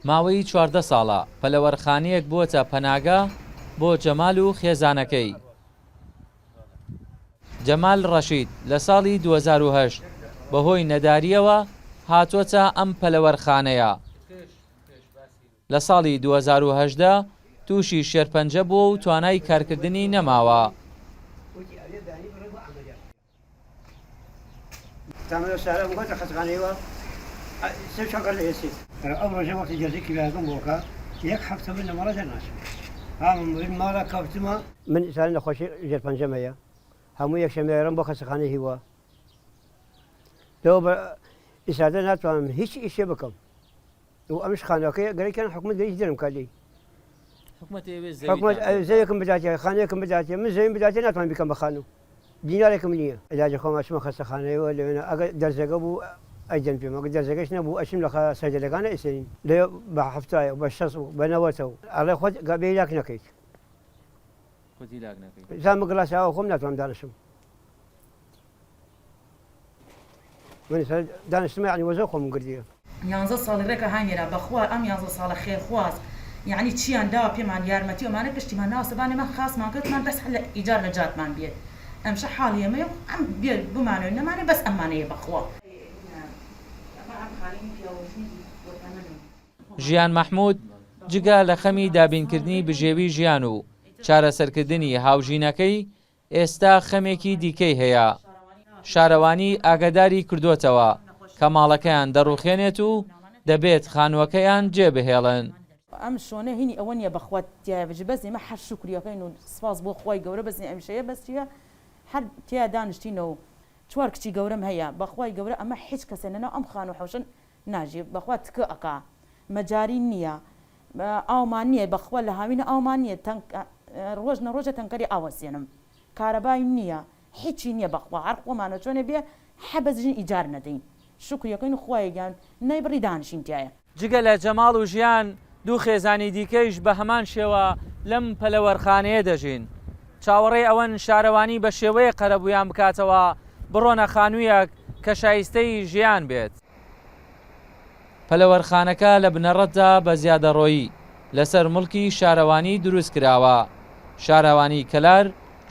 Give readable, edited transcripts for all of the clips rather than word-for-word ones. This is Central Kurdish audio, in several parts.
ماوەی 14 ساڵە پەلەوەرخانەیەک بووەتە پەناگە بۆ جەمال و خێزانەکەی. جەمال ڕەشید لە ساڵی 2008 بەهۆی نەدارییەوە هاتۆتە ئەم پەلەوەرخانەیە. لە ساڵی 2018 تووشی شێرپەنجە بووە و توانای کارکردنی نەماوە. من ئیستا نەخۆشی ژێرپەنجەم هەیە هەموو یەکشەممە ئەڕۆم بۆ خەستەخانەی هیوا لەوە بە ئیسادە ناتوانم هیچ ئیشێ بکەم و ئەمش خانەکەی گەرەکیان حکومت گەریش دەرم کات لێی حکومت زەوێکم بداتێ خانەیەکم بداتێ من زەویم بداتێ ناتوانم بیکەم بە خانوو دینارێکم نییە علاجی خۆم ئەچمە خەستەخانەیەوە لەوێنە ئەگەر دەرزەکە بوو ئەیدەن پێم ئەگەر دەرزەکەش نەبوو ئەچم لە سەیدەلەکان ئەیسێنین لێ بە حەفتایە و بە شەست و بە نەوەتە و ئەڵێ خۆت بێ هیلاک نەکەیت خۆت هیلاک نەکەیت زامە گڵاسی ئاو خۆم ناتوانم دانیشم من دانیشتمە یعنی وەزە خۆم گردیە. یانزە ساڵی ڕێکە هاینێرا بەخوا ئەم یانزە ساڵە خێرخواز یەعنی چیان داوە پێمان یارمەتی ئەمانە گشتیمان ناوە سەبانێ مان خاسمان کردمان بەس هەر لە ئیجار نەجاتمان بێت ئەمشە حاڵی ئەمەیە و ئەم بێ بمانەوێ نەمانەوێ بەس ئەمانەیە بەخوا. ژیان مەحمود جگە لە خەمی دابینکردنی بژێوی ژیان و چارەسەرکردنی هاوژینەکەی، ئێستا خەمێکی دیکەی هەیە، شارەوانی ئاگاداری کردۆتەوە کە ماڵەکەیان دەڕوخێنێت و دەبێت خانووەکەیان جێبهێڵن. ئەم شۆنە هینی ئەوە نیە بەخوا تیایا بژی بەس ئێمە هەر شوکری ئەکەین و سپاس بۆ خوای گەورە بەس ئەمیشەیە بەس چیە هەر تیا دانیشتینە و چوار کچی گەورەم هەیە بەخوای گەورە ئەمە هیچ کەسێ لەناو ئەم خانوو حەوشە ناژی بەخوا تکە ئەکا مەجاری نیە ئاومان نیە بەخوا لە هاوینە ئاومان نیە تەنک ڕۆژ نە ڕۆژە تەنکەری ئاو ئەسێنم کارەبای نیە هیچی نیە بەخوا هەر خۆمانە چۆنێ بێ حەبەس ژن ئیجار نەدەین شوکری ئەکەین و خوایە گیان نەیبڕی دانشین تیایە. جگە لە جەماڵ و ژیان، دوو خێزانی دیکەیش بە هەمان شێوە لەم پەلەوەرخانەیە دەژین. چاوەڕێی ئەوەن شارەوانی بە شێوەیەک قەرەبوویان بکاتەوە بڕۆنە خانوویەک کە شایستەی ژیان بێت. پەلەوەرخانەکە لە بنەڕەتدا بە زیادەڕۆیی لەسەر موڵکی شارەوانی دروستکراوە. شارەوانی کەلار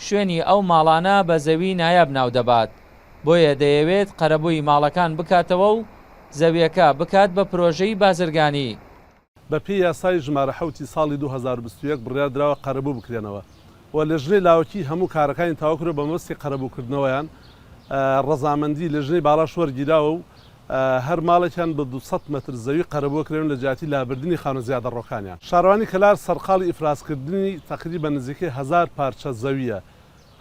شوێنی ئەو ماڵانە بە زەوی نایاب ناودەبات، بۆیە دەیەوێت قەرەبووی ماڵەکان بکاتەوە و زەویەکە بکات بە پرۆژەی بازرگانی. بەپێی یاسای ژمارە حەوتی ساڵی 2021 بڕیاردراوە قەرەبوو بکرێنەوە و لێژنەی لاوەکی هەموو کارەکانی تەواوکردوە بەمەبەستی قەرەبووکردنەوەیان ڕەزامەندی لێژنەی باڵاش وەرگیراوە و هەر ماڵێکیان بە 200 مەتر زەوی قەرەبووکرێن لە جیاتی لابردنی خانوە زیادەڕۆکانیان. شارەوانی کەلار سەرقاڵی ئیفرازکردنی تەقریبەن نزیکەی هەزار پارچە زەوییە،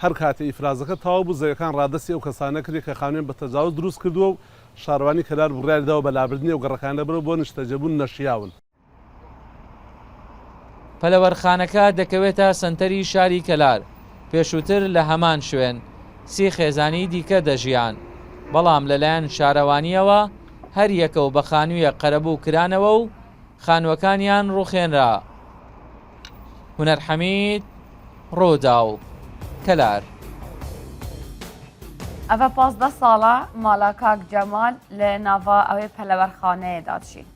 هەر کاتێ ئیفرازەکە تەواو بوو زەویەکان ڕادەستی ئەو کەسانە کرێ کە خانوویان بە تەجاوز دروست کردووە و شارەوانی کەلار بڕیاری داوە بە لابردنی ئەو گەڕەکانە لەبەرئەوە بۆ نیشتەجێبوون نەشیاون. پەلەوەرخانەکە دەکەوێتە سەنتەری شاری کەلار، پێشووتر لە هەمان شوێن سی خێزانی دیکە دەژیان، بەڵام لەلایەن شارەوانییەوە هەر یەکە و بە خانوویەک قەرەبوو کرانەوە و خانووەکانیان ڕووخێنرا. هونەر حەمید، رووداو، کەلار. ئەڤە 15 ساڵە ماڵا کاک جەمال لە ناڤا ئەوێ پەلەوەرخانەیە دادشین.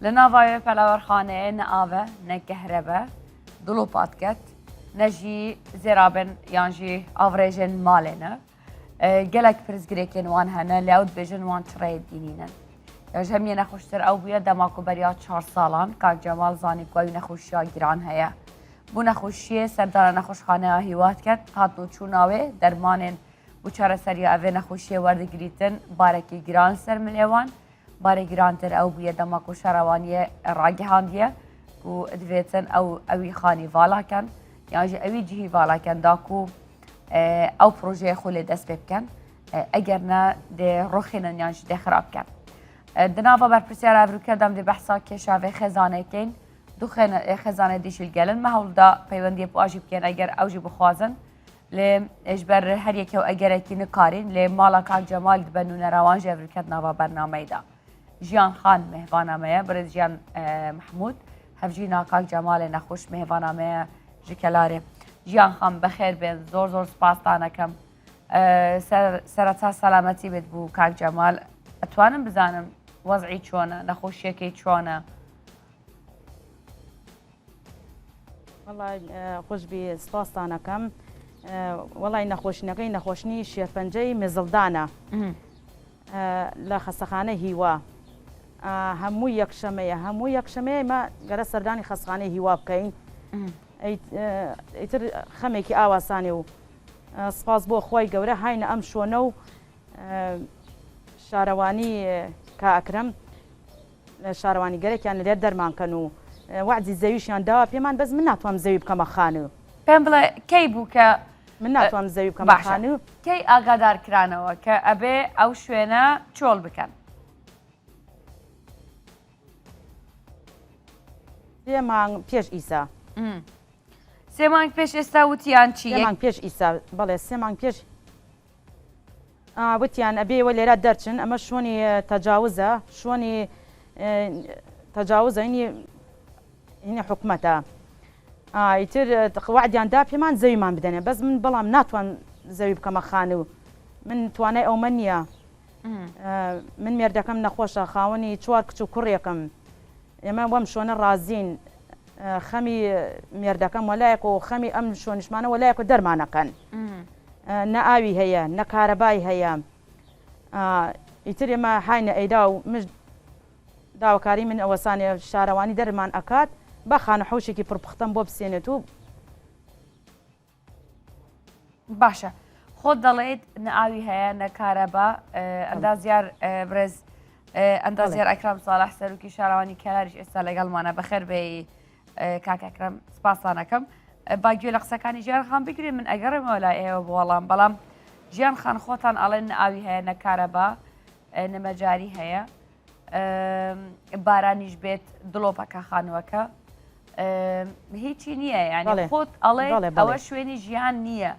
لە ناڤا ئەوێ پەلەوەرخانەیە نە ئاڤە نە کەهرەبە دڵۆپات کەت نە ژی زێرابن یان ژی ئاڤرێژێن ماڵێنە. گەلەک پرسگرێکێن وان هەنە لێ ئەو دبێژن وان چڕێ دینینن. ji hemiyê nexweştir ew bûye dema ku beriya çar salan kak Cemal zanî ku ew nexweşiya giran heye. Bû nexweşiyê serdana nexweşxaneya Hîwa diket, hatin û çûna wê dermanên û çareseriya evê nexweşiyê werdigirîtin barekî giran li ser milê wan. Barê girantir ew bûye dema ku şerewaniyê ragihandiye ku divêtin ew ewî xanî vala ken yan jî ewî cihî vala ken da ku ew projeyê xwe lê dest pê bikin. Eger ne dê rûxînin yan jî dê xirab bikin. Di nava berpirsyara Evrûke de em dê behsa kêşa vê xêzanê keyn. Du xêzanê dî jî li gel in. Me hewl da peywendiyê bi wan jî bikin eger ew jî bixwazin. Lê ji ber her yekê û egerekî nikarîn lê mala Kak Cemal dibe nûnera wan jî Evrûke di nava bernameyê de. Jiyan Xan mêvana me ye. Birêz Jiyan Mehmûd hevjîna Kak Cemalê nexweş mêvana me ye ji Kelarê. Jiyan Xan bexêr bên zor zor spas danekem. سەرەتا سەلامەتی بێت بوو کاک جەمال ئەتوانم بزانم وەزعی چۆنە نەخۆشیەکەی چۆنە؟ وەڵای خۆشبی سپاستان ئەکەم وەڵای نەخۆشینەکەی نەخۆشنی شێرپەنجەی مێزڵدانە لە خەستەخانەی هیوا هەموو یەکشەمەیە هەموو یەکشەمەیە مە گەرە سەردانی خەستخانەی هیوا بکەین ئیتر خەمێکی ئاواسانێ و سپاس بۆ خۆی گەورە هاینە ئەم شۆنە و شارەوانی کاکرم شارەوانی گەرەکیان لێر دەرمان کەن و وەعدی زەویشیان داوە پێمان بەس من ناتوانم زەوی بکەمە خانوو. پێم بڵێ کەی بوو کە من ناتوانم زەوی بکەمە خانوو. کەی ئاگادار کرانەوە کە ئەبێ ئەو شوێنە چۆڵ بکەن؟ سێ مانگ پێش ئیسا. سێ مانگ پێش ئێستا وتیان چی؟ سێ مانگ پێش ئیسا بەڵێ سێ مانگ پێش. وتیان ئەبێ ئێوە لێرە دەرچن ئەمە شۆنی تەجاوزە شۆنی تەجاوزە هینی هینی حکومەتە ئیتر وعدیان دا پێمان زەویمان بدەنێ بەس من بەڵام ناتوان زەوی بکەمە خانوو من توانای ئەومە نییە من مێردەکەم نەخۆشە خاوەنی چوار کچ و کوڕێکم ئێمە وەم شۆنە ڕازین خەمی مێردەکەم وەلایەک و خەمی ئەم شۆنیشمانە وەلایەک و دەرمانەکەن نە ئاوی هەیە نە کارەبای هەیە ئیتر ئێمە هاینە ئەیدا و مش داواکاری من ئەوەسانێ شارەوانی دەرمان ئەکات با خانە حوشێکی پڕپختەم بۆ بسێنێت و باشە خۆت دەڵێیت نە ئاوی هەیە نە کارەبا ئەندازیار برێز ئەندازیار ئەکرام ساڵح سەرۆکی شارەوانی کەلاریش ئێستا لەگەڵمانە بەخێر بێ کاک ئەکرم سپاسانەکەم با گوێ لە قسەکانی ژیان خان بگرین من ئەگەڕێمەوە لای ئێوە بۆ وەڵام بەڵام ژیان خان خۆتان ئەڵێن نە ئاوی هەیە نە کارەبا نە مەجاری هەیە بارانیش بێت دڵۆپەکە خانووەکە هیچی نییە یعنی خۆت ئەڵێ ئەوە شوێنی ژیان نییە.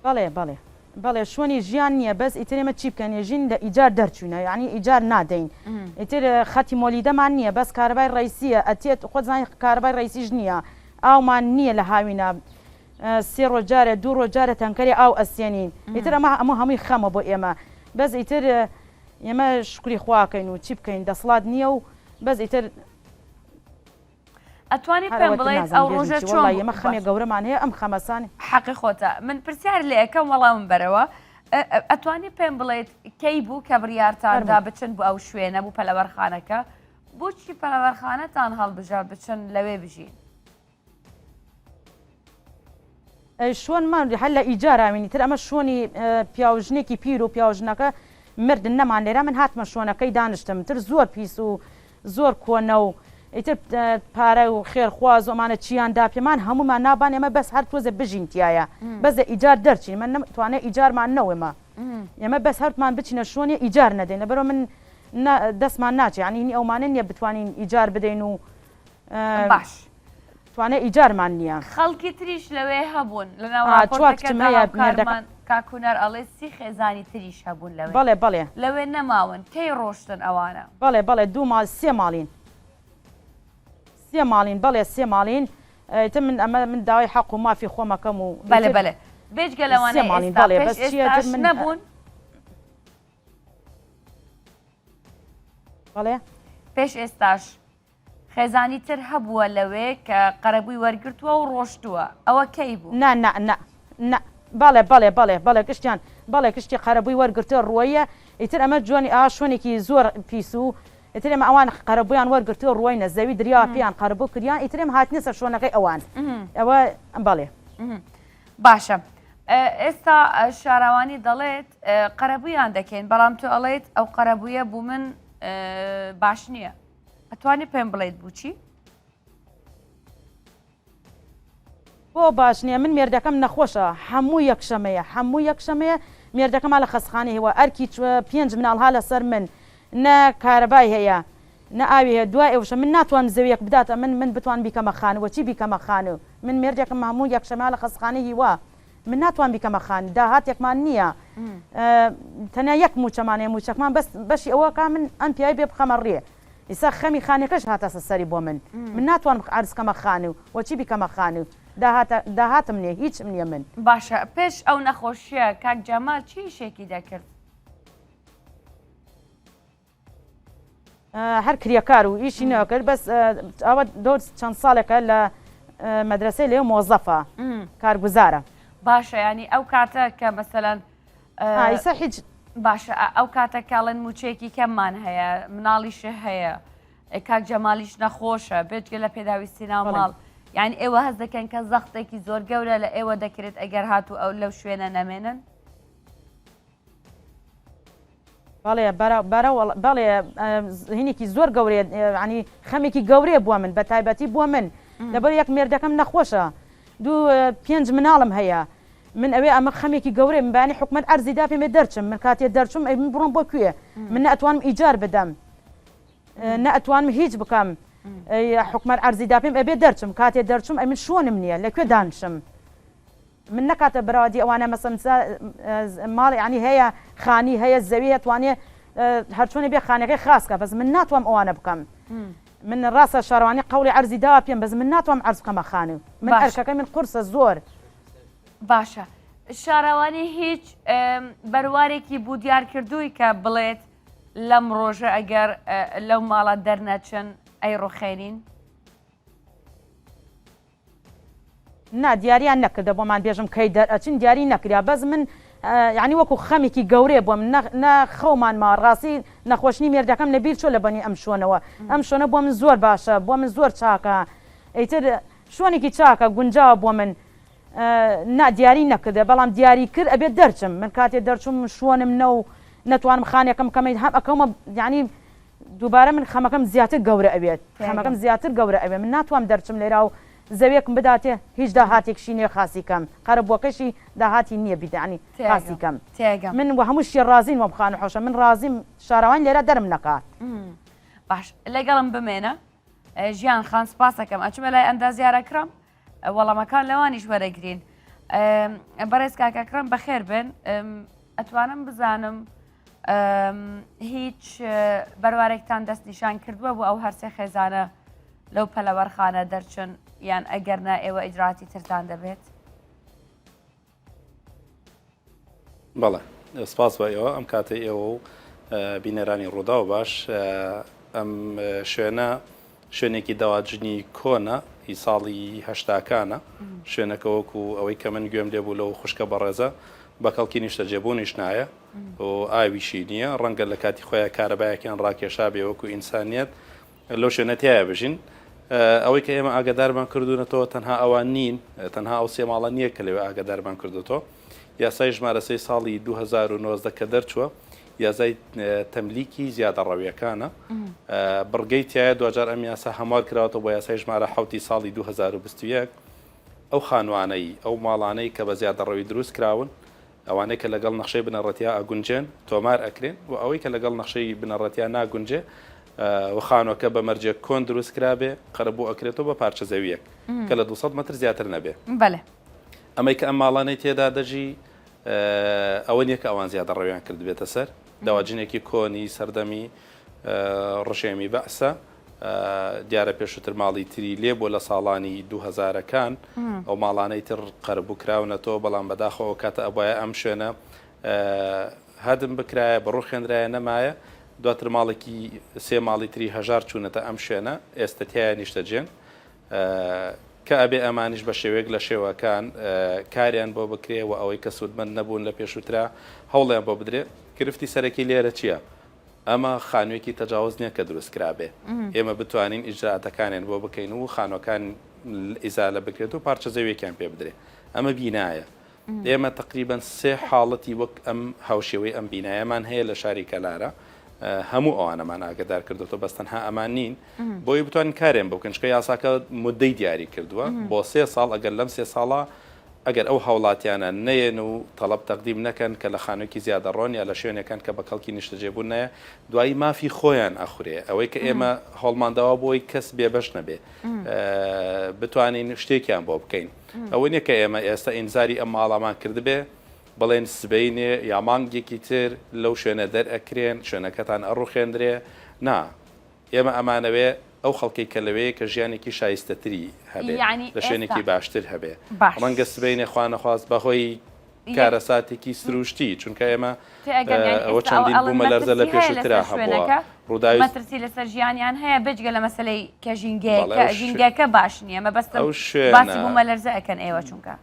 بەڵێ بەڵێ بەڵێ شۆنی ژیان نییە بەس ئیتر ئێمە چی بکەین ژین لە ئیجار دەرچوینە یعنی ئیجار نادەین ئیتر خەتی مۆلیدەمان نییە بەس کارەبای ڕئیسیە ئەتێت خۆت زانی کارەبای ڕئیسیش نییە ئاومان نییە لە هاوینە سێ ڕۆژ جارێ دوو ڕۆژ جارێ تەنکەری ئاو ئەسێنین ئیتر ئەمە هەموو هەمووی خەمە بۆ ئێمە بەس ئیتر ئێمە شوکری خواکەین و چی بکەین دەسڵات نییە و بەس ئیتر ئەتوانی پێم بڵێیت ئەو ڕۆژە چۆن بوو؟ ئێمە خەمێ گەورەمان هەیە ئەم خەمەسان حەقی خۆتە من پرسیار لێ ئەکەم وەڵامم بەرەوە ئەتوانی پێم بڵێیت کەی بوو کە بڕیارتاندا بچن بۆ ئەو شوێنە بوو پەلەوەرخانەکە بۆچی پەلەوەرخانەتان هەڵبژارد بچن لەوێ بژین؟ شۆنمان هەر لە ئیجار ئاوینی تر ئەمە شۆنی پیاو ژنێکی پیر و پیاو ژنەکە مردن نەمان لێرە من هاتمە شۆنەکەی دانیشتم تر زۆر پیس و زۆر کۆنە و ئیتر پارە و خێرخواز و ئەمانە چیان دا پێمان هەموومان نابان ئێمە بەس هەر تۆزێ بژین تایە بەس لە ئیجار دەرچین من توانێ ئیجارمان نەوێمە ئێمە بەس هەرمان بچینە شۆنێ ئیجار نەدەین لەبەرەوە من دەستمان ناچێ یعنی هینی ئەومانە نییە بتوانین ئیجار بدەین و باش توانای ئیجارمان نییە. خەڵکی تریش لەوێ هەبوون لەناو ڕاپۆرتەکەدا هاوکارمان کاک هونەر ئەڵێ سی خێزانی تریش هەبوون لەوێ. بەڵێ بەڵێ. لەوێ نەماون کەی ڕۆشتن ئەوانە؟ بەڵێ بەڵێ دوو ماڵ سێ ماڵین سێ ماڵین بەڵێ سێ ماڵین ئیتر من ئەمە من داوای حەق و مافی خۆمەکەم و بەلێ بەلێ بێجگە لەوانە سێ ماڵین بەڵێ بەس چییە ئێستاش من نەبوون؟ بەڵێ پێش ئێستاش خێزانی تر هەبووە لەوێ کە قەرەبووی وەرگرتووە و ڕۆشتووە ئەوە کەی بوو؟ نا نا نا نا بەڵێ بەڵێ بەڵێ بەڵێ گشتیان بەڵێ گشتی قەرەبووی وەرگرتووە ڕووەیە ئیتر ئەمە جوانی ئا شوێنێکی زۆر پیس و ئیتر ئێمە ئەوان قەرەبوویان وەرگرتووە ڕووەینە زەوی دریاوە پێیان قەرەبوو کریان ئیتر ئێمە هاتینە سەر شوێنەکەی ئەوان ئەوە بەڵێ. باشە ئێستا شارەوانی دەڵێت قەرەبوویان دەکەین بەڵام تۆ ئەڵێیت ئەو قەرەبوویە بوو من باش نییە ئەتوانی پێم بڵێیت بوچی؟ بۆ باش نیە من مێردەکەم نەخۆشە هەموو یەکشەمەیە هەموو یەکشەمەیە مێردەکەما لە خەستخانەی هیوا ئەرکی پێنج مناڵ ها لەسەر من نە کارەبای هەیە نە ئاوی هەیە دوای ئەوشە من ناتوانم زەویەک بداتە من من بتوان بیکەمە خانوو وەچی بیکەمە خانوو من مێردێکم هەموو یەکشەمە لە خەستخانەی هیوا من ناتوان بیکەمە خانوو داهاتێکمان نییە تەنیا یەک موچەمان هەیە موچەکمان بەس بەشی ئەوەکە من ئەم پیاوی بێ بخەمە ڕێ ئیسا خەمی خانەکەش هاتەسە سەری بۆ من من ناتوانم عەرز کەمە خانوو وەچی بیکەمە خانوو داهاتە داهاتم نییە هیچم نییە من. باشە پێش ئەو نەخۆشیە کاک جەمال چی ئیشێکی دەکرد؟ هەر کرێکار و ئیشی نەکرد بەس ئەوە دۆر چەند ساڵێکە لە مەدرسەی لێ مۆزەفە کارگوزارە. باشە ینی ئەو کاتە کە مەسەلەن ئیسە هیچ باشە ئەو کاتە کاڵێن موچەیەکی کەممان هەیە مناڵیش هەیە کاک جەمالیش نەخۆشە بێجگە لە پێداویستی ناو ماڵ یعنی ئێوە هەست دەکەن کە زەختێکی زۆر گەورە لە ئێوە دەکرێت ئەگەر هاتوو ئەو لەو شوێنە نەمێنن؟ بەڵێ بەرە بەڵێ هینێکی زۆر گەورەیە ینی خەمێکی گەورەیە بۆ من بە تایبەتی بۆ من لەبەر یەک مێردەکەم نەخۆشە دوو پێنج مناڵم هەیە من ئەوێ ئەمە خەمێکی گەورەی من بەیانی حکومەت عەرزی دا پێمێ دەرچم من کاتێ دەرچم ئەی من بڕۆم بۆ کوێ من نە ئەتوانم ئیجار بدەم نە ئەتوانم هیچ بکەم حکومەت عەرزی دا پێم ئەبێ دەرچم کاتێ دەرچم ئەی من شۆنم نییە لە کوێ دانشم من نەکاتە برادی ئەوانە مەسەن ماڵ یانی هەیە خانی هەیە زەوی هەیە توانێ هەرچۆنێ بێ خانەکەی خاس کە بەس من ناتوام ئەوانە بکەم من ڕاستە شارەوانی قەوڵی عەرزی داوە پێم بەس من ناتوام عەرز بکەمە خانوو من ئەرکەکەی من قورسە زۆر. باشە شارەوانی هیچ بەروارێکی بو دیار کردووی کە بڵێت لەم ڕۆژە ئەگەر لەو ماڵە دەرنەچن ئەی ڕوخێنین؟ نا دیاریان نەکردە بۆمان بێژم کەی دەرئەچن دیاری نەکرا بەس من یانی وەکو خەمێکی گەورەیە بۆم نە خەومان ما ڕاستی نەخۆشنی مێردەکەم لە بیر چۆ لە بەنی ئەم شۆنەوە ئەم شۆنە بۆ من زۆر باشە بۆ من زۆر چاکە ئیتر شۆنێکی چاکە گونجاوە بۆ من نا دیاری نەکردە بەڵام دیاری کرد ئەبێت دەرچم من کاتێ دەرچوم شۆنم نە و نەتوانم خانێکم کەمەی هەم ئەکەومە یانی دووبارە من خەمەکەم زیاتر گەورە ئەبێت خەمەکەم زیاتر گەورە ئەبێت من ناتوام دەرچم لێرا و زەویەکم بداتێ هیچ داهاتێکشی نیە خاسی کەم قەرەبوەکەشی داهاتی نیە بیدانی خاسی کەم من وە هەموو شتێ ڕازین وەم خانو حەوشە من ڕازیم شارەوانی لێرا دەرم نەکات. باش لەگەڵم بمێنە ژیان خان سپاسەکەم ئەچمە لای ئەندازیارە کرام وەڵامەکان لەوانیش وەرەگرین بەڕێز کاکە کرم بەخێر بن ئەتوانم بزانم هیچ بەروارێکتان دەستنیشان کردووە بۆ ئەو هەرسێ خێزانە لەو پەلەوەرخانە دەرچن یان ئەگەر نا ئێوە ئیجراتی ترتان دەبێت؟ بەڵێ سپاس بە ئێوە ئەم کاتەی ئێوە و بینەرانی ڕووداو باش ئەم شوێنە شوێنێکی دەواجنی کۆنە هی ساڵی هەشتاکانە شوێنەکە وەکو ئەوەی کە من گوێم لێ بوو لەو خوشکە بەڕێزە بە کەڵکی نیشتەجێبوونیش نایە و ئاویشی نییە ڕەنگە لە کاتی خۆیان کارەبایەکیان ڕاکێشا بێ وەکو ئینسانیت لەو شوێنە تیایا بژین. ئەوەی کە ئێمە ئاگادارمان کردوونەتەوە تەنها ئەوان نین، تەنها ئەو سێ ماڵە نییە کە لەوێ ئاگادارمان کردووەتەوە. یاسای ژمارە سێی ساڵی 2019 کە دەرچووە، یاسای تەملیکی زیادەڕەوییەکانە. بڕگەی تیایە دواجار ئەم یاسا هەموار کراوەتەوە بۆ یاسای ژمارە حەوتی ساڵی 2021. ئەو خانووانەی، ئەو ماڵانەی کە بە زیادەڕەوی دروست کراون، ئەوانەی کە لەگەڵ نەخشەی بنەڕەتیا ئەگونجێن تۆمار ئەکرێن و ئەوەی کە لەگەڵ نەخشەی بنەڕەتیا ناگونجێ و خانووەکە بە مەرجێک کۆن دروست کرابێ قەرەبوو ئەکرێتەوە بە پارچە زەوییەک کە لە 200 مەتر زیاتر نەبێ. بەلێ. ئەمەی کە ئەم ماڵانەی تێدا دەژی ئەوە نییە کە ئەوان زیادەڕەویان کردبێتە سەر دەواجنێکی کۆنی سەردەمی ڕژێمی بەعسە. دیارە پێشووتر ماڵی تری لێ بووە لە ساڵانی دووهەزارەکان ئەو ماڵانەی تر قەرەبوو کراونەتەوە بەڵام بەداخەوە ئەو کاتە ئەبوایە ئەم شوێنە هەدم بکرایە بڕوخێنرایە نەمایە دواتر ماڵێکی سێ ماڵی تری هەژار چوونەتە ئەم شوێنە ئێستە تیایا نیشتەجێن کە ئەبێ ئەمانیش بە شێوەیەک لە شێوەکان کاریان بۆ بکرێ و ئەوەی کە سوودمەند نەبوون لە پێشووترا هەوڵیان بۆ بدرێ گرفتی سەرەکی لێرە چییە؟ ئەمە خانوێکی تەجاوز نیە کە دروست کرابێ ئێمە بتوانین ئیجرائاتەکانیان بۆ بکەین و خانوەکان ئیزالە بکرێت و پارچە زەویەکیان پێ بدرێ ئەمە بینایە ئێمە تقریبا سێ حاڵەتی وەک ئەم هاوشێوەی ئەم بینایەمان هەیە لە شاری کەلارە هەموو ئەوانەمان ئاگدار کردوەوە بەس تەنها ئەمان نین بۆی بتوانین کارێن بکەن چکە یاساکە مدەی دیاری کردووە بۆ سێ ساڵ ئەگەر لەم سێ ساڵە ئەگەر ئەو هاوڵاتیانە نەیەن و تەڵەب تەقدیم نەکەن کە لە خانووێکی زیادەڕۆن یا لە شوێنێکن کە بە کەڵکی نیشتەجێبوون نایە، دوایی مافی خۆیان ئەخورێ. ئەوەی کە ئێمە هەوڵمان داوە بۆی کەس بێبەش نەبێ بتوانین شتێکیان بۆ بکەین. ئەوە نییە کە ئێمە ئێستا ئینزاری ئەم ماڵەمان کردبێ بڵێن سبەینێ یا مانگێکی تر لەو شوێنە دەرئەکرێن، شوێنەکەتان ئەڕوخێندرێ. نا. ئێمە ئەمانەوێ ئەو خەڵکەی کە لەوێیە کە ژیانێکی شایستەتری هەبێ، یەعنی لە شوێنێکی ئێستا باشتر هەبێ. باش. ڕەنگە سبەینێ خوا نەخواست بە هۆی یەک کارەساتێکی سروشتی، چونکە ئێمە تێئەگەم یانی ئەوە ئێستا ئەوە چەندین ئەڵێن بوومەلەرزە لە مەترسی هەیە پێشووترا لەسەر هەبووە شوێنەکە؟ ڕووداوی مەترسی لەسەر ژیانیان هەیە بێجگە لە مەسەلەی کە ژینگەیە بەڵێ کە ئەو شوێ ژینگەکە باش نییە مەبەستم ئەو باسی شوێنە بوومەلەرزە ئەکەن ئێوە چونکە.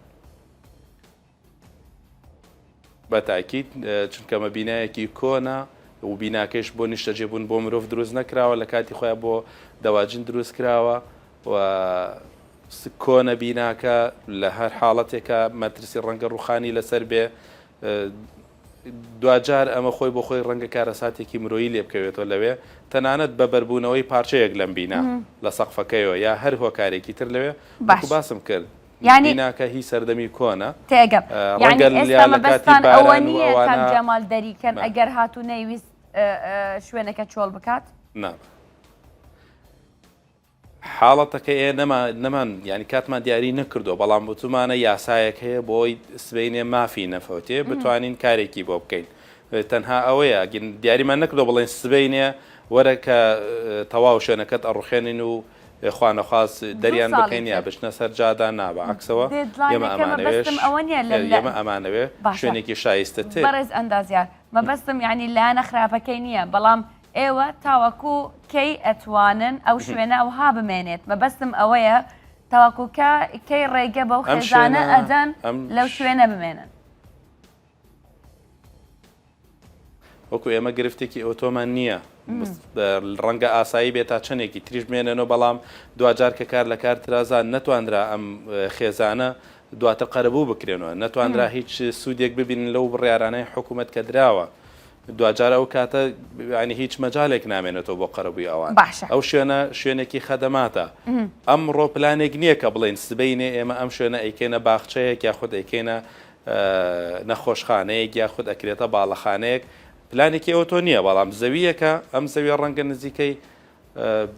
بە تاکید چونکە ئەمە بینایەکی کۆنە و بیناکەیش بۆ نیشتەجێبوون بۆ مرۆڤ دروست نەکراوە لە کاتی خۆیان بۆ دەواجن دروست کراوە و کۆنە بیناکە لە هەر حاڵەتێکە مەترسی ڕەنگە ڕوخانی لەسەر بێ دواجار ئەمە خۆی بۆ خۆی ڕەنگە کارەساتێکی مرۆیی لێ بکەوێتەوە لەوێ تەنانەت بە بەربوونەوەی پارچەیەک لەم بینا لە سەقفەکەیەوە یا هەر هۆکارێکی تر لەوێ باش وەکو باسم کرد یانی بیناکە هی سەردەمی کۆنە تێگەم یانی ڕەنگە ئێستا لە کاتی مەبەستان ئەوە باران و نییە کاک ئەوانە جەمال دەریکەن نا ئەگەر هاتوو نەیویست شوێنەکە چۆڵ بکات؟ نا حاڵەتەکە ئێ نەما نەمان یانی کاتمان دیاری نەکردووە بەڵام وتومانە یاسایەک هەیە بۆی سبەینێ مافی نەفەوتێ بتوانین کارێکی بۆ بکەین تەنها ئەوەیە دیاریمان نەکردووە بڵێن سبەینێ وەرە کە تەواو شوێنەکەت ئەڕوخێنین و خوانەخواست دەریان بکەین یا بچنە سەر جادا نا بە عەکسەوە ئێمە ئەمانەوێ ئێمە ئەمانەوێ شوێنێکی شایستەتر. بەڕێز ئەندازیار مەبەستم یانی لایەنە خراپەکەی نییە بەڵام ئێوە تاوەکو کەی ئەتوانن ئەو شوێنە ئەوها بمێنێت مەبەستم ئەوەیە تاوەکو کە کەی ڕێگە بەو خێزانە ئەدەن لەو شوێنە بمێنن؟ وەکو ئێمە گرفتێکی ئەوتۆمان نییە ڕەنگە ئاسایی بێت تا چەندێکی تریش بمێننەوە بەڵام دواجار کە کار لە کار ترازان نەتوانرا ئەم خێزانە دواتر قەرەبوو بکرێنەوە نەتوانرا هیچ سوودێک ببینن لەو بڕیارانەی حکوومەت کە دراوە دواجار ئەو کاتە یانی هیچ مەجالێک نامێنێتەوە بۆ قەرەبووی ئەوان. باشە. ئەو شوێنە شوێنێکی خەدەماتە. ئەمڕۆ پلانێک نییە کە بڵێین سبەینێ ئێمە ئەم شوێنە ئەیکەینە باخچەیەک یاخود ئەیکەینە نەخۆشخانەیەک یاخود ئەکرێتە باڵەخانەیەک. پلانێکی ئەوتۆ نییە، بەڵام زەوییەکە، ئەم زەویە ڕەنگە نزیکەی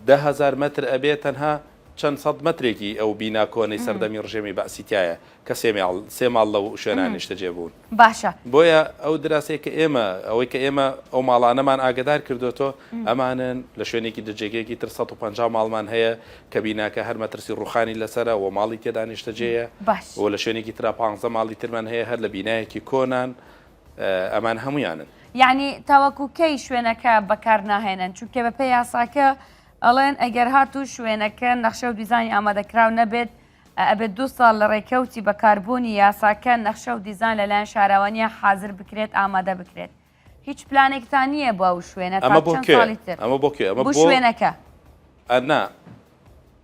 10,000 مەتر ئەبێ تەنها چەند سەد مەترێکی ئەو بینا کۆنەی سەردەمی ڕژێمی بەعسی تیایە کە سێ ماڵ سێ ماڵ لەو شوێنە نیشتەجێ بوون. باشە. بۆیە ئەو دراسەیە کە ئێمە ئەوەی کە ئێمە ئەو ماڵانەمان ئاگەدار کردۆتەوە ئەمانەن لە شوێنێکی دە جێگەیەکی تر 150 ماڵمان هەیە کە بیناکە هەر مەترسی ڕووخانی لەسەرە و ماڵی تێدا نیشتەجێیە باش. و لە شوێنێکی ترا 15 ماڵی ترمان هەیە هەر لە بینایەکی کۆنان ئەمان هەموویانن. یەعنی تاوەکو کەی شوێنەکە بەکار ناهێنن چونکە بەپێی یاساکە ئەڵێن ئەگەر هاتوو شوێنەکە نەخشە و دیزانی ئامادەکراو نەبێت ئەبێت دوو ساڵ لە ڕێکەوتی بەکاربوونی یاساکە نەخشە و دیزان لەلایەن شارەوانیە حازر بکرێت ئامادە بکرێت هیچ پلانێکتان نییە بۆ ئەو شوێنە تا ئەمە بۆ چەند کوێ؟ ساڵی تر ئەمە بۆ کوێ؟ ئەمە بۆ بۆ شوێنەکە نا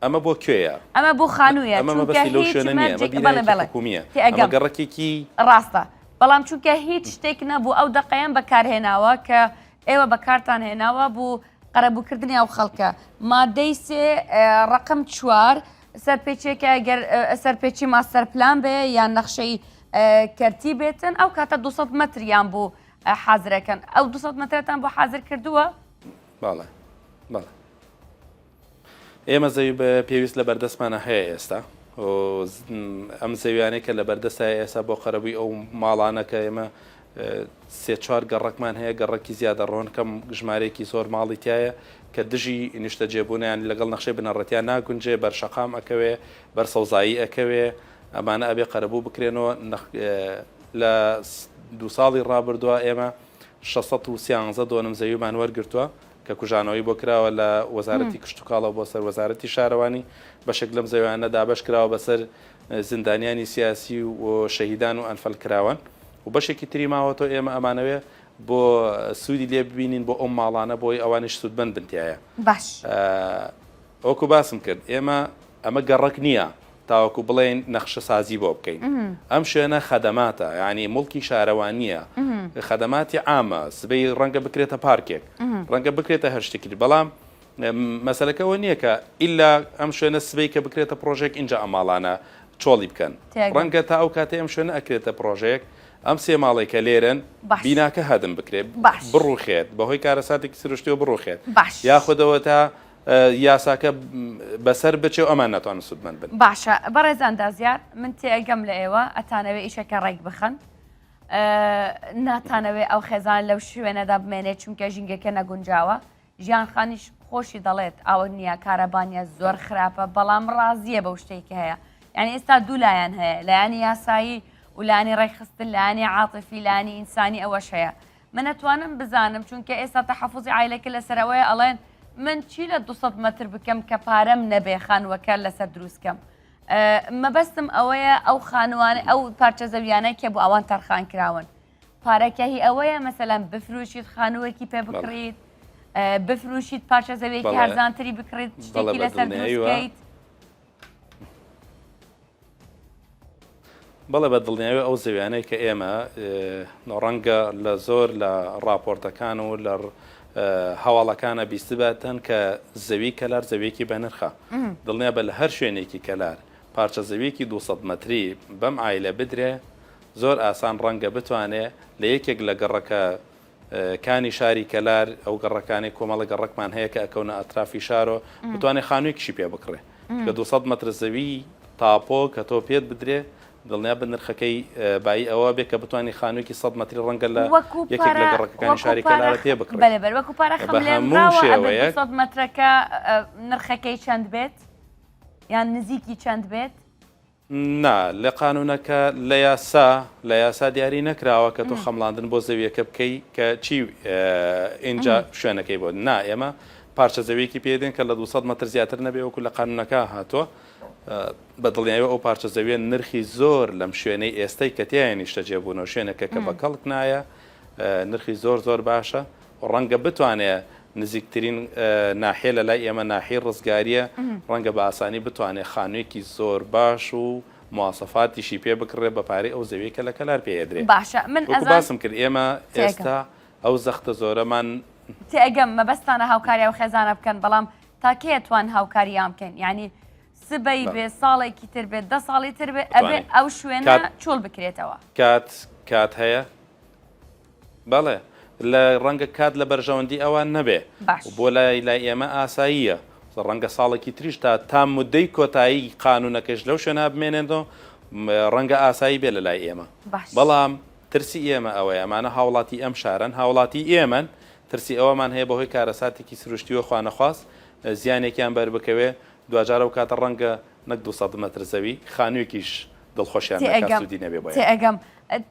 ئەمە بۆ کوێیە؟ ئەمە بۆ خانوویە ئەمە چونکە مەبەستی لەو هیچ شوێنە نییە، ئەمە مەرجێک بەڵێ بینایەکی بەڵێ حکومییە، ئەمە تێئەگەم گەڕەکێکی. ڕاستە بەڵام چونکە هیچ شتێک نەبوو ئەو دەقەیان بەکارهێناوە کە ئێوە بەکارتان هێناوە بۆ قەرەبووکردنی ئەو خەڵکە مادەی سێ ڕەقم چوار سەرپێچیەکە گەر سەرپێچی ماستەر پلان بێ یان نەخشەی کەرتی بێتن ئەو کاتە 200 مەتریان بۆ حازرەکەن ئەو 200 مەترەتان بۆ حازر کردووە؟ بەڵێ بەڵێ ئێمە زەوی بە پێویست لە بەردەستمانە هەیە ئێستا ئەم زەویانەی کە لە بەردەستە ئێستا بۆ قەرەبووی ئەو ماڵانە کە ئێمە سێ چوار گەڕەکمان هەیە گەڕەکی زیادە ڕۆن کەم ژمارەیەکی زۆر ماڵی تایە کە دژی نیشتەجێبوونیان لەگەڵ نەخشەی بنەڕەتیان ناگونجێ بەر شەقام ئەکەوێ بەر سەوزایی ئەکەوێ ئەمانە ئەبێ قەرەبوو بکرێنەوە لە دوو ساڵی ڕابردووە ئێمە 613 دۆنم زەویمان وەرگرتووە کە کوژانەوەی بۆ کراوە لە وەزارەتی کشتوکاڵەوە بۆ سەر وەزارەتی شارەوانی، بەشێک لەم زەویانە دابەش کراوە بەسەر زیندانیانی سیاسی و شەهیدان و ئەنفالکراوان و بەشێکی تری ماوەتەوە ئێمە ئەمانەوێ بۆ سوودی لێ ببینین بۆ ئەو ماڵانە بۆی ئەوانیش سوودمەند بن تیایا. باش. وەکو باسم کرد ئێمە ئەمە گەڕەک نییە تاوەکو بڵێین نەخشەسازی بۆ بکەین ئەم شوێنە خەدەماتە یانی موڵکی شارەوانییە خەدەماتی عامە سبەی ڕەنگە بکرێتە پارکێک ڕەنگە بکرێتە هەر شتێکی بەڵام مەسەلەکە ئەوە نییە کە ئیلا ئەم شوێنە سبەی کە بکرێتە پرۆژێک ئینجا ئەم ماڵانە چۆڵی بکەن ڕەنگە تا ئەو کاتەی ئەم شوێنە ئەکرێتە پرۆژێک ئەم سێ ماڵێک کە لێرن بیناکە هەدم بکرێت بڕوخێت بەهۆی کارەساتێکی سروشتیەوە بڕوخێت یاخودەوە تا یاساکە بەسەر بچێ و ئەمان ناتوانن سوودمەند بن. باشە بەڕێز ئەندازیار من تێئەگەم لە ئێوە ئەتانەوێ ئیشەکە ڕێک بخەن ناتانەوێ ئەو خێزان لەو شوێنەدا بمێنێت چونکە ژینگەکە نەگونجاوە ژیان خانیش خۆشی دەڵێت ئاوە نییە کارەبانیە زۆر خراپە بەڵام ڕازیە بەو شتێک هەیە یعنی ئێستا دوو لایەن هەیە لایەنی یاسایی و لایەنی ڕێکخستن لایەنی عاتفی لایەنی ئینسانی ئەوەش هەیە. من ئەتوانم بزانم چونکە ئێستا تەحەفوزی عایلەکە لەسەر ئەوەیە ئەڵێن من چی لە 200 مەتر بکەم کە پارەم نەبێ خانووەکە لەسەر دروست کەم مەبەستم ئەوەیە ئەو خانووانە ئەو پارچە زەویانە کە بۆ ئەوان تەرخان کراون پارەکە هی ئەوەیە مەسەلەن بفروشیت خانووەکی پێ بکڕیت بفروشیت پارچە زەویەکی هەرزانتری بکڕیت شتێکی لەسەر دروستکەیت. بەڵێ بە دڵنیاوی ئەو زەویانەی کە ئێمە ڕەنگە لە زۆر لە ڕاپۆرتەکان و لە هەواڵەکانە بیستباتن کە زەوی کەلار زەویەکی بەنرخە دڵنیا بە لە هەر شوێنێکی کەلار پارچە زەویەکی 200 مەتری بەم عایلە بدرێ زۆر ئاسان ڕەنگە بتوانێ لە یەکێک لە گەڕەکە کانی شاری کەلار، ئەو گەڕەکانەی کۆمەڵە گەڕەکمان هەیە کە ئەکەونە ئەترافی شارۆ، بتوانێ خانوویەکیشی پێ بکڕێ. چونکە 200 مەتر زەوی تاپۆ کە تۆ پێت بدرێ، دڵنیا بە نرخەکەی بایی ئەوە بێ کە بتوانی خانوویەکی 100 مەتری ڕەنگە لە وەکوو یەکێک لە پارە گەڕەکەکانی وەکوو شاری پارە کەلارە پێ بکڕێ. بەلێ بەلێ وەکوو پارە بە هەموو خەملێنراوە ئەبێ شێوەیەک 200 مەترەکە نرخەکەی چەند بێت؟ یان نزیکی چەند بێت؟ نا لە قانونەکە لە یاسا لە یاسا دیاری نەکراوە کە تۆ خەمڵاندن بۆ زەویەکە بکەی کە چی ئینجا شوێنەکەی بۆ نا ئێمە پارچە زەویەکی پێدێن کە لە 200 مەتر زیاتر نەبێ وەکو لە قانونەکە هاتووە بە دڵنیایەوە ئەو پارچە زەویە نرخی زۆر لەم شوێنەی ئێستای کە تیایە نیشتەجێ بوون و شوێنەکە کە بە کەڵک نایە نرخی زۆر زۆر باشە ڕەنگە بتوانێ نزیکترین ناحیە لە لای ئێمە ناحیەی ڕزگاریە ڕەنگە بە ئاسانی بتوانێ خانوویەکی زۆر باش و مواسەفاتیشی پێ بکڕێ بە پارەی ئەو زەویەی کە لە کەلار پێ ئەدرێ. باشە من وەکو ئەزان باسم کرد ئێمە تێگەم. ئێستا ئەو زەختە زۆرەمان. تێئەگەم مەبەستتانە هاوکاری ئەو خێزانە بکەن بەڵام تا کەی ئەتوان هاوکاریان بکەن یانی سبەی بەڵێ. بێ ساڵێکی تر بێت دە ساڵی تر بێ ئەبێ ئەتوانین. ئەو شوێنە کات چۆڵ بکرێتەوە. کات کات هەیە بەڵێ لە ڕەنگە کات لە بەرژەوەندی ئەوان نەبێ باش. بۆ لای لای ئێمە ئاساییە ڕەنگە ساڵێکی تریش تا تا مدەی کۆتایی قانونەکەش لەو شوێنە بمێنێنەوە ڕەنگە ئاسایی بێ لە لای ئێمە باش. بەڵام ترسی ئێمە ئەوەیە ئەمانە هاوڵاتی ئەم شارەن هاوڵاتی ئێمەن ترسی ئەوەمان هەیە بەهۆی کارەساتێکی سروشتیوە خوانەخواست زیانێکیان بەر بکەوێ دواجار ئەو کاتە ڕەنگە نەک 200 مەتر زەوی خانوویەکیش دڵخۆشیان نەکات تێئەگەم سوودی نەبێ بۆیان. تێئەگەم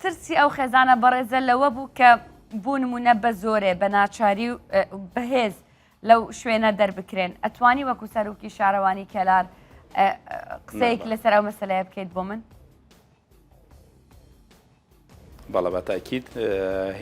ترسی ئەو خێزانە بەڕێزە لەوە بوو کە بۆ نمونە بە زۆرێ بە ناچاری و بەهێز لەو شوێنە دەربکرێن ئەتوانی وەکو سەرۆکی شارەوانی کەلار قسەیەک لەسەر ئەو مەسلەیە بکەیت بۆ من؟ بەڵێ بە تاکید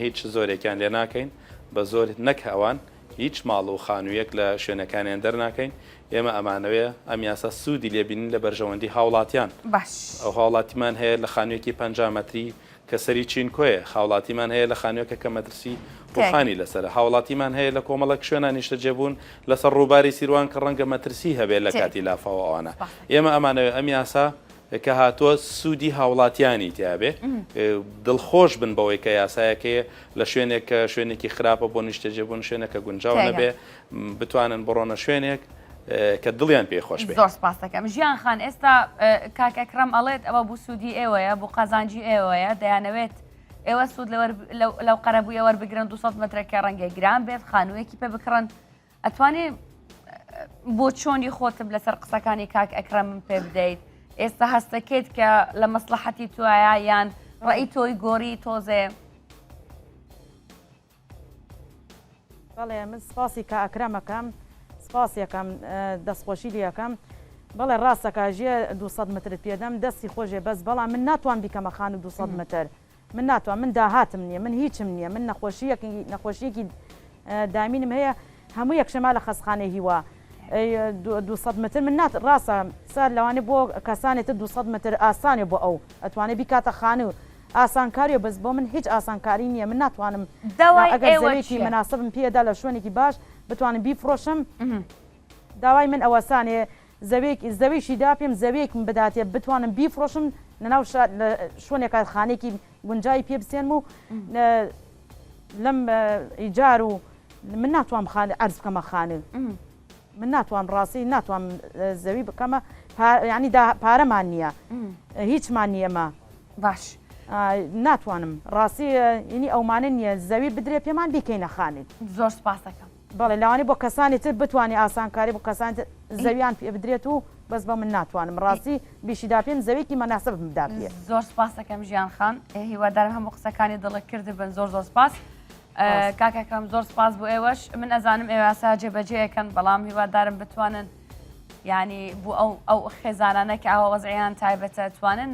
هیچ زۆرێکیان لێ ناکەین بە زۆر نەک ئەوان هیچ ماڵ و خانوویەک لە شوێنەکانیان دەرناکەین ئێمە ئەمانەوێ ئەم یاسا سوودی لێبینین لە بەرژەوەندی هاوڵاتیان باش. ئەو هاوڵاتیمان هەیە لە خانوویەکی 50 مەتری کە سەری چینکۆیە هاوڵاتیمان هەیە لە خانوویەکە کە مەترسی ڕوخانی لەسەرە هاوڵاتیمان هەیە لە کۆمەڵێک شوێنە نیشتەجێبوون لەسەر ڕووباری سیروان کە ڕەنگە مەترسی هەبێت لە کاتی لافاو ئەوانە ئێمە ئەمانەوێ ئەم یاسا کە هاتووە سوودی هاوڵاتیانی تیابێ دڵخۆش بن بەوەی کە یاسایەکەیە لە شوێنێک کە شوێنێکی خراپە بۆ نیشتەجێبوون شوێنێک کە گونجاو نەبێ بتوانن بڕۆنە شوێنێک کە دڵیان پێ خۆش بێ. زۆر سپاس دەکەم ژیان خان ئێستا کاک ئەکرەم ئەڵێت ئەوە بۆ سوودی ئێوەیە بۆ قازانجی ئێوەیە دەیانەوێت ئێوە سوود لەو قەرەبوویە وەربگرن 200 مەترەکە ڕەنگە گران بێت خانوویەکی پێ بکڕن ئەتوانێ بۆ چۆنی خۆتم لەسەر قسەکانی کاک ئەکرەمم پێ بدەیت ئێستا هەستەکەیت کە لە مەسلحەتی توایە یان ڕێی تۆی گۆری تۆزێ بەڵێ من سپاسی کا ئەکرەمەکەم سپاسیەکەم دەستخۆشی لەکەم بەڵێ ڕاستەکە ژێ 200 مترت پێدەم دەستی خۆشێ بەس بەڵام من ناتوان بیکەمە خانوو 200 متر من ناتوان من داهاتم نییە من هیچم نییە من نەخۆشیەکی نەخۆشیەکی دامینم هەیە هەموو یەکشەما لە خەستخانەی هیوا 200 متر من نات ڕاستە سار لەوانێ بۆ کەسانێتر 200 متر ئاسانێ بۆ ئەو ئەتوانێ بیکاتە خانوو ئاسانکاریە بەس بۆ من هیچ ئاسانکاری نییە من ناتوانم داوای ئەگەر ئێوە زەویەکی چییە؟ مناسبم پێدا لە شوێنێکی باش بتوانم بیفرۆشم داوای من ئەوەسانێ زەوێک زەویشی دا پێم زەویەکم بداتێ بتوانم بیفرۆشم لەناو شار لە شوێنێکا خانێکی گونجاوی پێ بسێنم و لەم ئیجار و من ناتوانم خان عەرز بکەمە خانوو من ناتوانم ڕاستی ناتوانم زەوی بکەمە ینی دا پارەمان نییە هیچمان نییە ئەمە باش ناتوانم ڕاستی ینی ئەومانە نییە زەوی بدرێ پێمان بیکەینە خانوو زۆر سپاسەکەم بەڵێ لەوانەیە بۆ کەسانی تر بتوانی ئاسانکاری بۆ کەسانی تر زەویان پێ بدرێت و بەس بە من ناتوانم ڕاستی بیشی داپێم زەویکی مەناسبم بداپێ. زۆر سپاس دەکەم ژیان خان هیوادارم هەموو قسەکانی دڵت کردبن زۆر زۆر سپاس. کاک ئەکرەم زۆر سپاس بۆ ئێوەش من ئەزانم ئێوە یاسا جێبەجێ ئەکەن بەڵام هیوادارم بتوانن یعنی بۆ ئەو ئەو خێزانانە کە ئاوا وەزعیان تایبەتە توانن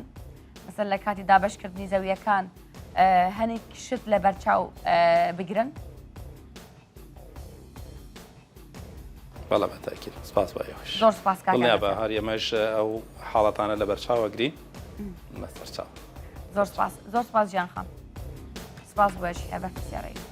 مەسەر لە کاتی دابەشکردنی زەویەکان هەنێک شت لە بەرچاو بگرن. بەڵێ بە تاکید سپاس بۆ ئێوەش. زۆر سپاس کاک دڵنیابە هەر ئێمەش ئەو حاڵەتانە لە بەرچاو ئەگرین بەسەرچاو. زۆر سپاس زۆر سپاس ژیان خان سپاس بۆ ئەشی هەر بەرپرسیارەی.